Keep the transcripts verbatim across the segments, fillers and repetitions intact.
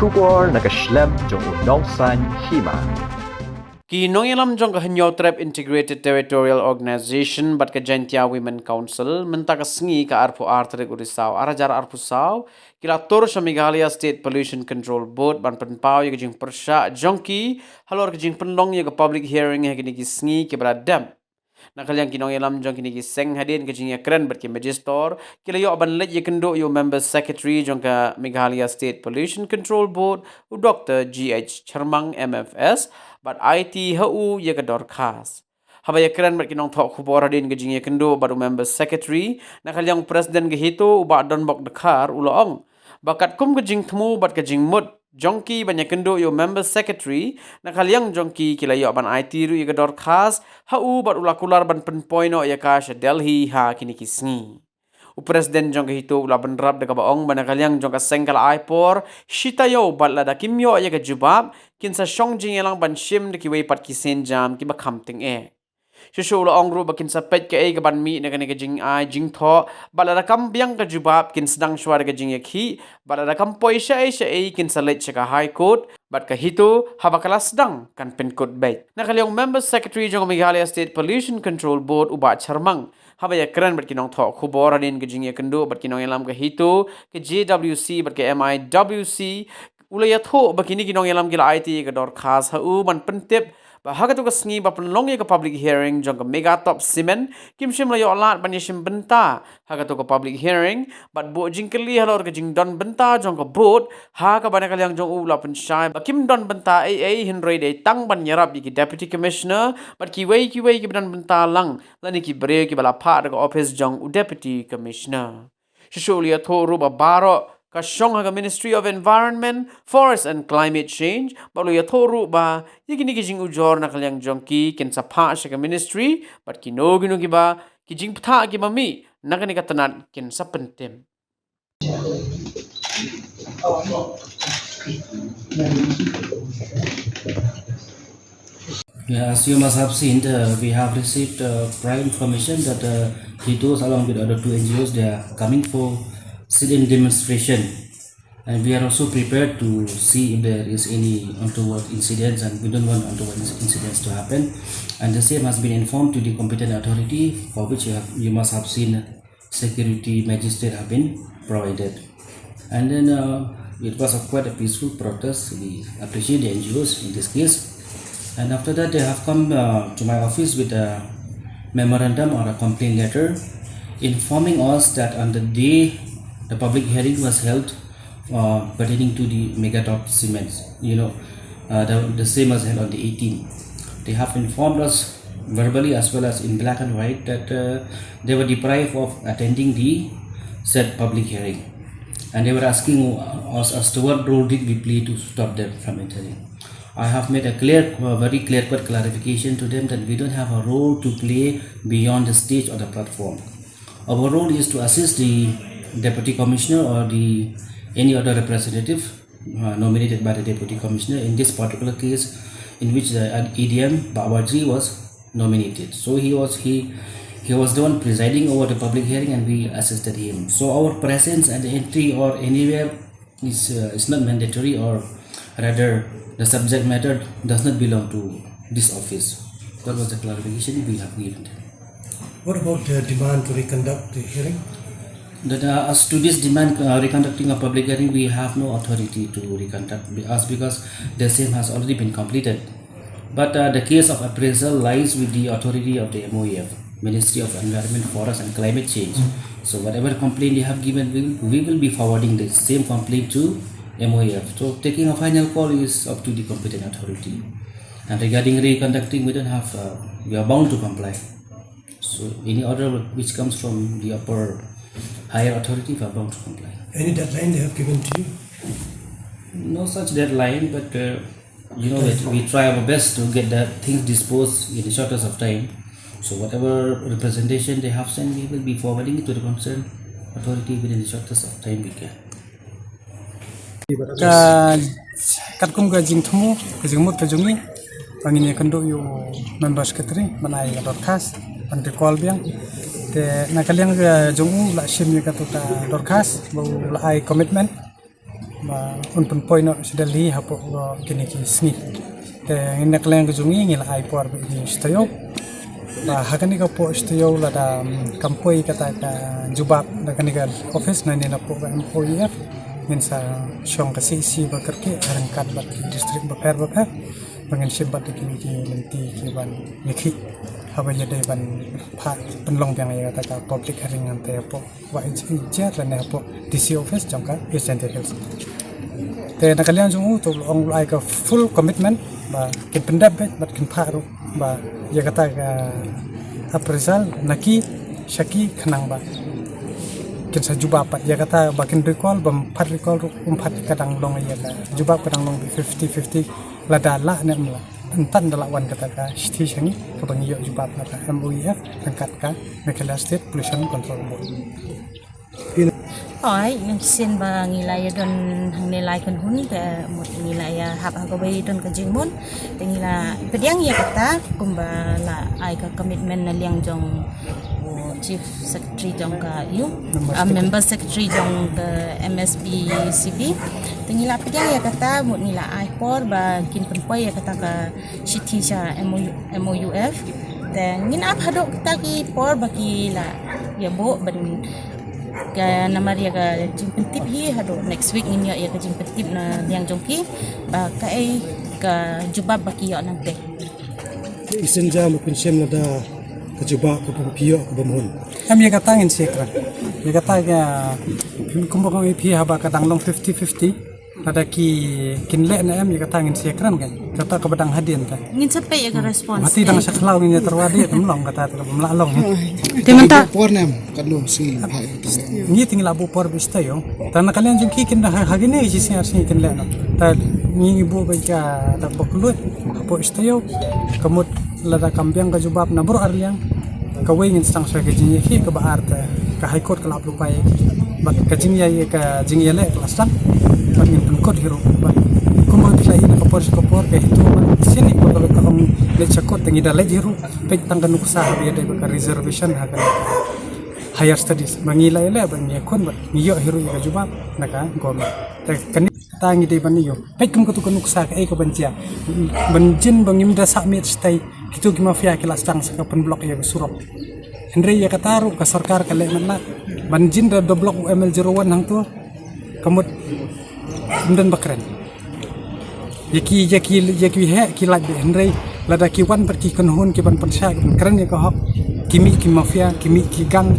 Khubor na ka shlem jong u Nongsaiñ Hima. Ki nongïalam jong ka Hynñiewtrep Integrated Territorial Organization bad ka Jaintia Women Council mynta ka sngi ka arphew ar tarik u Risaw ar hajar arphew saw ki la tur sha Meghalaya State Pollution Control Board ban pynpaw ïa ka jingpyrshah jong ki halor ka jingpynlong ïa ka public hearing ha kine ki sngi kiba la dep. Na ka liang ki nongïalam jong kine ki seng hadien ka jingïakren bad ki Magistrate ki la ïoh ban leit ïakynduh ïa u Member Secretary jong ka Meghalaya State Pollution Control Board u Doctor G H Chyrmang M F S bad aiti ha u ïa ka dorkhas. Haba ïakren bad ki nongthoh khubor hadien ka jingïakynduh bad u Member Secretary, na ka liang u President ka HITO u Bah Donbok Dkhar u la ong ba katkum ka jingthmu bad ka jingmut jong ki ban ïakynduh ïa u Member Secretary, na ka liang jong ki ki la ïoh ban aiti ruh ïa ka dorkhas ha u bad u la kular ban pynpoi noh ïa ka sha Delhi ha kine ki sngi. U President jong ka HITO u la bynrap da kaba ong ba na ka liang jong ka seng ka la ai por shi taïew bad lada kim ïoh ïa ka jubab, kin sa shong jingïalang ban shim da kiwei pat ki sienjam kiba kham tyngeh. Shuh shuh u la ong ruh ba kin sa peit kaei kaban mih na kane ka jingai jingthoh bad lada kam biang ka jubab kin sdang shuwa da ka jingïakhih bad lada kam poi shaei shaei kin sa leit sha ka High Court bad ka HITO haba ka la sdang kan pynkut beit. Na ka liang u Member Secretary jong ka Meghalaya State Pollution Control Board u Bah Chyrmang, haba ïakren bad ki nongthoh khubor hadien ka jingïakynduh bad ki nongïalam ka HITO, ka JWC bad ka MIWC, u la ïathuh ba kine ki nongïalam ki la aiti ïa ka dorkhas ha u ban pyntip ba ha katu ka sngi ba pynlong ïa ka public hearing jong ka Megatop Cement kim shym la ïoh lad ban ïashim bynta ha katu ka public hearing bad buh jingkylli halor ka jingdon bynta jong ka board, ha kaba na ka liang jong u u la pynshai ba kim don bynta ei ei hynrei dei tang ban ïarap ïa ki Deputy Commissioner bad kiwei kiwei kiba don bynta lang lane ki briew kiba la phah da ka ophis jong u Deputy Commissioner. Shuh shuh u la ïathuh ruh ba baroh ka shong ha ka Ministry of Environment, Forest and Climate Change bad u la ïathuh ruh ba ïa kine ki jingujor na ka liang jong ki kin sa phah sha ka Ministry bad kino kino kiba ki jingbthah kiba mih na kane ka tnat kin sa pyntip. Yeah, as you must have seen, uh, we have received uh, prior information that uh, HITOs along with other two N G Os, they are coming for sit-in demonstration. And we are also prepared to see if there is any untoward incidents, and we don't want untoward inc- incidents to happen. And the same has been informed to the competent authority, for which you, have, you must have seen security magistrate have been provided. And then uh, it was a quite a peaceful protest. We appreciate the N G Os in this case. And after that, they have come uh, to my office with a memorandum or a complaint letter informing us that on the day the public hearing was held uh, pertaining to the Megatop Cements, you know, uh, the, the same was held on the eighteenth. They have informed us verbally as well as in black and white that uh, they were deprived of attending the said public hearing. And they were asking us as to what role did we play to stop them from entering. I have made a clear, uh, very clear cut clarification to them that we don't have a role to play beyond the stage or the platform. Our role is to assist the deputy commissioner or the any other representative uh, nominated by the deputy commissioner in this particular case, in which the uh, E D M Bawarji was nominated. So he was he he was the one presiding over the public hearing, and we assisted him. So our presence and entry or anywhere is uh, is not mandatory, or rather, the subject matter does not belong to this office. That was the clarification we have given. What about the demand to reconduct the hearing? That uh, as to this demand, uh, reconducting a public hearing, we have no authority to reconduct be- as because the same has already been completed. But uh, the case of appraisal lies with the authority of the M O E F, Ministry of Environment, Forest and Climate Change. So whatever complaint you have given, we will, we will be forwarding the same complaint to M O E F. So taking a final call is up to the competent authority. And regarding reconducting, we don't have, uh, we are bound to comply. So any order which comes from the upper higher authority, we are bound to comply. Any deadline they have given to you? No such deadline, but uh, you know that we try our best to get the things disposed in the shortest of time. So whatever representation they have sent, we will be forwarding it to the concerned authority within the shortest of time we can. Ka katkum ka jingthmu ka jingmut ka jong ngi ba ngin ïakynduh ïa u member secretary ban ai ïa ka dorkhas ban recall biang. Te na ka liang ka jong u la shim ïa katu ka dorkhas ba u la ai commitment. ba un pynpoi noh sha Delhi hapoh kine ki sngi. Te ngi na ka liang ka jong ngi ngi la ai por ba ki sha taïew. Ba ha kane ka por sha taïew lada kam poi kata ka jubab na kane ka office na ne na pdeng ka M O E F, ngin sa shong ka C E C ba kyrkieh ha ryngkat bad ki district bapher bapher ba ngin shim bad kine ki lynti ki ban ïakhih haba ïadei ban phah pynlong biang ïa kata ka public hearing hangta hapoh Wah Ijat lane hapoh D C office jong ka East Jaintia Hills. Te na ka liang jong u to u la ai ka full commitment ba kin pyndep bad kin phah ruh ba ïa kata ka appraisal na ki sha ki khnang ba kin sa jubab pat ïa kata ba kin recall, ba ym pat recall ruh ym pat, ka dang long ïa ka jubab ka dang long fifty fifty, lada lah ne em lah. Hynrei da lah wan kata ka shithi sha ngi kaba ngi ïoh jubab na ka M O E F ryngkat ka Meghalaya State Pollution Control Board. Oi, ngan sien ba ngi la ïa don hangne lai kynhun te mut ngi la ïa hap ha kawei don ka jingmut. Te ngi la pdiang ïa kata kumba la ai ka commitment na liang jong u Chief Secretary jong ka U, member secretary jong ka M S B C B. Te ngi la pdiang ïa kata mut ngi la ai por ba kin pynpoi ïa kata ka shithi sha M O U, M O U F. Te ngin ap haduh kata ki por ba ki la ïa buh ban ka namar ïa ka jingpyntip hi haduh next week ngin ïoh ïa ka jingpyntip na liang jong ki ba kaei ka jubab ba ki ïoh nangta. Ki sien ja ma pynshem lada ka jubab ka pynpoi ïoh ka bym hun. Em ïa kata ngin share kren. Ïa kata ka kumba ka ïa phi haba ka dang long fifty fifty. Lada ki kin leh ne em ïa kata ngin share kren kan. Kata kaba dang hadien ta. Ngin sa peit ïa ka response. Mati dang sa khlaw ngin ïa tyrwa dei kam long kata ta bym lah long. Te mynta por nem kan long si. Ngi ting la bu por bista yo. Ta na ka liang jong ki kin da ha gine ji siar si kin leh no. Ta ngi ngi bu ba ka da bok lut. Hapoh ista yo. Ka mut lada kam biang ka jubab na bro ar liang. Kawei ngin sdang sa ka jingïakhih kaba ar te ka High Court ka la ap lypa ïa ki. Bad ka jingïa ïa ka jingïaleh ka la sdang. Bad ngin pynkut hi ruh bad kumba ki la ïa ka por sha ka por ka hitu bad sien ïa ka ka ong leit sha court te ngi da leit hi ruh. Peit tang ka nuksa ha ba ïadei bad ka reservation ha ka higher studies ba ngi la ïaleh bad ngi ïakhun bad ngi ïoh hi ruh ïa ka jubab na ka government. Te kane ta ngi dei ban ïoh. Peit kum katu ka nuksa kaei ka ban jia. Ban jin ba ngim da sah miet shatai. Kitu ki mafia ki la sdang sa ka pynblock ïa ka surok. Hynrei ïa kata ruh ka sorkar ka leh matlah. Ban jin da da block u M L zero one hangto. Ka mut ym don ba kren. Ïa ki ïa ki ïa ki heh ki lait beit hynrei lada ki wan bad ki kynhun ki ban pynshai ki ban kren ïa ka hok. Ki mih ki mafia ki mih ki gang.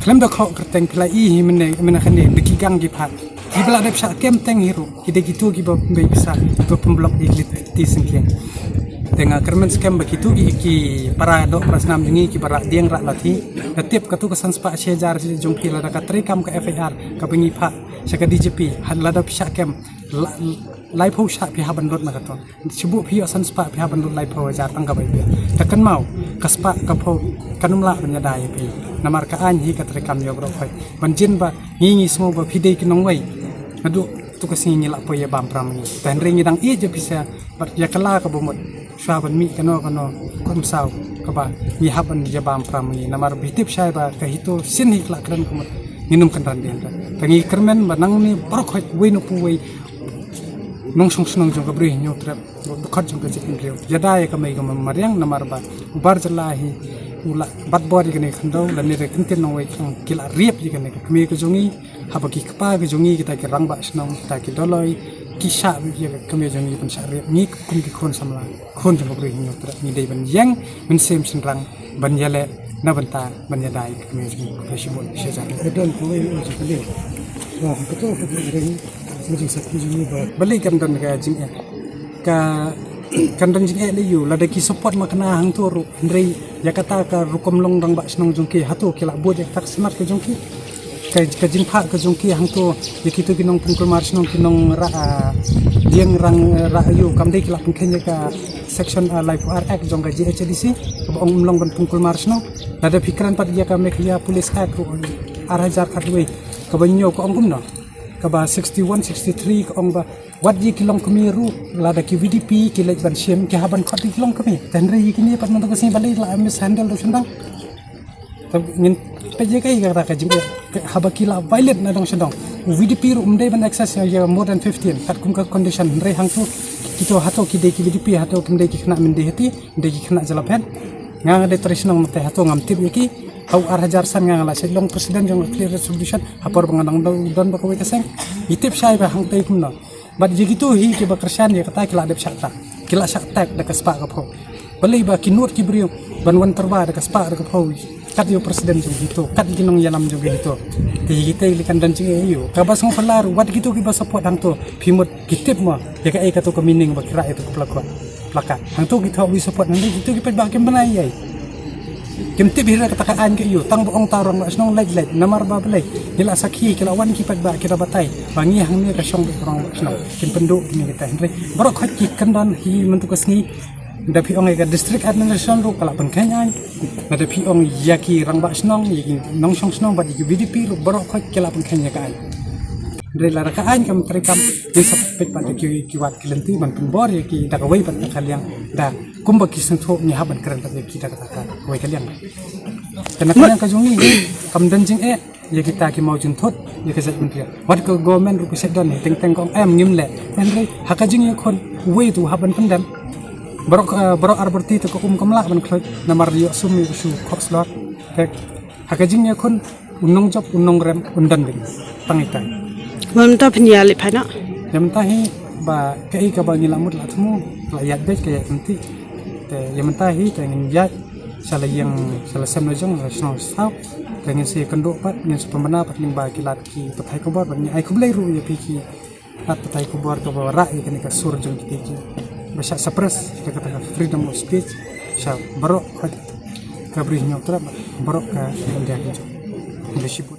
Khlem da khoh kyrteng phi la i hi mynne mynne kane da ki gang ki phah. Ki ba la dep shah kem teng hi ruh ki dei kitu ki ba pynbeit pisa ki ba pynblock ïa ki lynti syngkien. Te nga kyrmen skhem ba kitu ki ki para doh para snam jong ngi ki ba rah dieng rah lathi. Da tip katu ka san spah shi hajar jong phi lada ka treikam ka F I R ka ba ngi phah sha ka D G P ha lada phi shah kem la- laiphew shah phi hap ban lut na kato. Shu buh phi ïoh san spah phi hap ban lut laiphew hajar tang ka bai phi. Ta kynmaw ka spah ka phew kan ym lah ban ïada ïa phi. Namar ka aiñ hi ka treikam ïa u baroh khoit. Ban jin ba ngi ngi sngew ba phi dei ki nongwei. Naduh tu ka sngi ngi lah poi ïa bam pram ngi. Ta hynrei ngi dang ïeit ïa phi sa bad ïa ka la ka ba mut. Shuwa ban mih kano kano kum saw kaba ngi hap ban ïa bam pram ngi. Namar ba tip shai ba ka hito sien hi ka la kren ka mut. Ngin ym kynran dien ta. Ta ngi kyrmen ba nangne baroh khoit wei na pu wei. Nongshong shnong jong ka Bri Hynñiewtrep. Ba khot jong ka jaitbynriew. Ïada ïa ka mei ka mariang namar ba u bar jylla hi u la bat bor ïa kane ka khyndew lane da kyntien nongwei khlem ki la riap ïa kane ka kmie ka jong ngi. Haba ki kpa ka jong ngi kita ki rangbah shnong kita ki doloi ki shah ïa ka kmie jong ngi ban shah riap ngi kum ki khun samla khun jong ka Bri Hynñiewtrep ngi dei ban ïeng mynsiem shynrang ban ïaleh na bynta ban ïada ïa ka kmie jong ngi. Khublei shibun. Shisha. Ka don kawei ka jingkylli. Ba ka to ka jingkylli. Balei kan don ka jingeh? Ka kan don jingeh lei ïa u lada ki support ma kane hangto ruh hynrei ïa kata ka rukom long rangbah shnong jong ki hato ki la bud ïa kata ka smat ka jong ki. Ka ka jingphah ka jong ki hangto ïa kito ki nongpynkulmar shnong ki nongrah lieng rang rah ïa u kam dei ki la pynkheiñ ïa ka section laiphew ar Act jong ka G H A D C kaba ong ym long ban pynkulmar shnong. Lada phi kren pat ïa ka Meghalaya Police Act ruh ar hajar khatwei kaba ñiew ka ong kumno. Kaba sixty-one, sixty-three ka ong ba wat ïa ki longkmie ruh lada ki V D P ki leit ban shim ki hap ban khot ïa ki longkmie. Te hynrei ïa kine pat mynta ka sngi balei la mishandle da u shyndong. Te ngin peit ïa kaei kata ka jingeh haba ki la violate na dong shyndong. U V D P ruh um dei ban access ïa, ïa more than fifteen katkum ka condition, hynrei hangto kito hato ki dei ki V D P, hato kim dei ki khynnah Myndi Hathi, dei ki khynnah Jalaphet. Nga nga dei trai shnong nangta, hato ngam tip ïa ki. Ha u ar hajar san nga nga la shait long president jong ka Khliehriat Subdivision ha por ba nga dang don, don bad kawei ka seng. Ngi tip shai ba hangtei kumno. Bad ïa kito hi kiba kyrshan ïa kata ki la dep shah tak, ki la shah tak da ka spah ka phew. Balei ba ki nud ki briew ban wan tyrwa da ka spah da ka phew kat ïa u president jong kito, kat ïa ki nongïalam jong kito. Te ïa kita ki la kan don jingeh ïa u. Kaba sngewphylla ruh, wat kito kiba support hangto, phi mut ki tip mo ïa kaei kato ka meaning ba ki rah ïa kato ka plakat. Plakat. Hangto ki thoh wi support, hynrei kito ki paidbah kim bna ei ei. Kim tip hi ruh kata ka aiñ ka ïa u, tang ba ong ta u rangbah shnong leit leit, namar ba balei, ki la sakhi, ki la wan ki paidbah ki da batai ba ngi hangne ka shong ba u rangbah shnong. Kim pynduh kine kita, hynrei baroh khoit ki kyndon hi mynta ka sngi. Da phi ong ïa ka district administration ruh ka la pynkheiñ aiñ. Lada phi ong ïa ki rangbah shnong, ïa ki nongshong shnong bad ïa ki V D P ruh, baroh khoit ki la pynkheiñ ïa ka aiñ. Hynrei lada ka aiñ kam treikam, ngin sa peit pat da ki, ki wat ki lynti ban pynbor ïa ki da kawei pat ka liang, da kumba ki sngewthuh ngi hap ban kren pat ïa ki da kata ka kawei ka liang. Te na ka liang ka jong ngi, kam don jingeh ïa kita ki mawjynthut ïa ka jaitbynriew. Wat ka government ruh ka shait don, teng teng ka ong em ngim leh. Hynrei ha ka jingïakhun uwei tu hap ban pyndem. Baroh, eh, baroh ar byrti te ka um kam lah ban khluit namar ïoh sum ïoh shu khoh slot. Te ha ka jingïakhun u nongjop u nongrem un don ding. Tang ita. Mynta phin ïa leit phai noh? Ïa mynta hi ba kaei kaba ngi la mut la thmu, la ïaid beit ka ïaid kynti. Te ïa mynta hi te ngin ïaid sha la ïing, sha la sem la jong, la shnong saw. Te ngin sa ïakynduh pat, ngin sa pynbna pat lyngba ki lad ki pathai khubor, bad ngin ai khublei ruh ïa phi ki lad pathai khubor kaba rah ïa kane ka sur jong kita kiba shah suppress ïa kata ka freedom of speech sha baroh khoit ka Bri Hynñiewtrep, baroh ka India ka jong. Khublei shibun.